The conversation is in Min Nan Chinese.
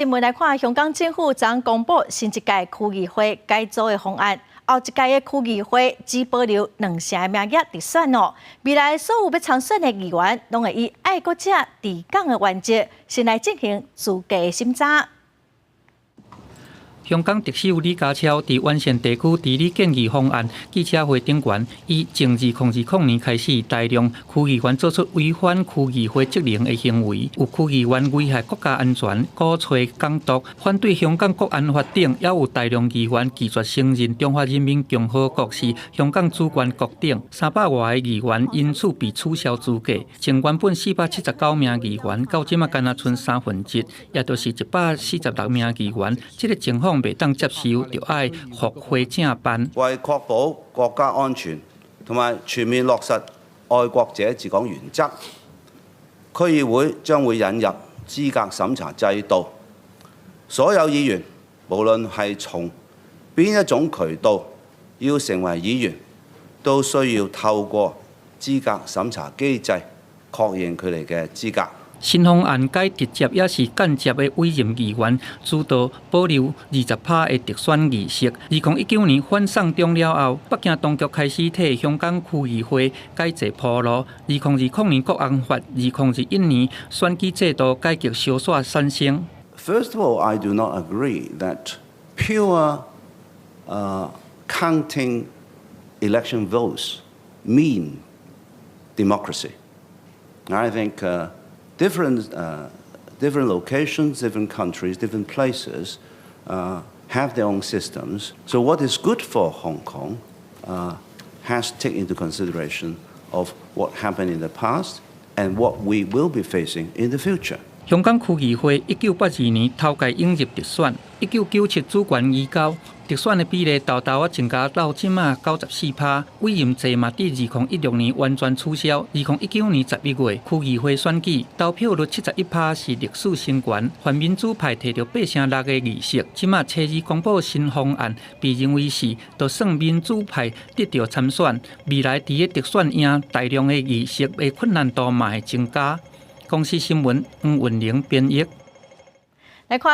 新聞來看，香港政府昨公布新一屆區議會改組的方案，後一屆的區議會只保留兩成的名額直選哦。未來所有欲參選的議員，攏會以愛國者治港的原則，先來進行資格的審查。香港特首李家超佇完善地區治理建議方案記者會頂懸，伊從2020年開始，大量區議員做出違反區議會職能的行為，有區議員危害國家安全、鼓吹港獨、反對香港國安法等，也有大量議員拒絕承認中華人民共和國是香港主權國等，300外个議員因此被取消資格。從原本479名議員，到這馬干焦賰三分之一，也就是146名議員，這個情況袂當接受，就愛復回正辦。為確保國家安全同埋全面落實愛國者治港原則，區議會將會引入資格審查制度。所有議員無論係從邊一種渠道要成為議員，都需要透過資格審查機制確認佢哋嘅資格。新方案改直接抑是間接的委任議員，主導保留20趴的直選議席。2019年反送中了後，北京當局開始替香港區議會改制鋪路。2020年國安法，2021年選舉制度改革相紲產生。 First of all, I do not agree that pure counting election votes mean democracy. I think different locations, different countries, different places have their own systems. So what is good for Hong Kong has to take into consideration of what happened in the past and what we will be facing in the future. 香港區議會1982年頭屆引入直選，1997主權移交，直選的比例沓沓仔增加到這馬94趴。委任制嘛，佇2016年完全取消。2019年11月區議會選舉，投票率71趴是歷史新高，泛民主派提著8成6个議席。這馬初二公布新方案，被認為是就算民主派得著參選，未來佇个直選贏大量的議席的困難度嘛會增加。公視新聞黃雲玲編譯。來看。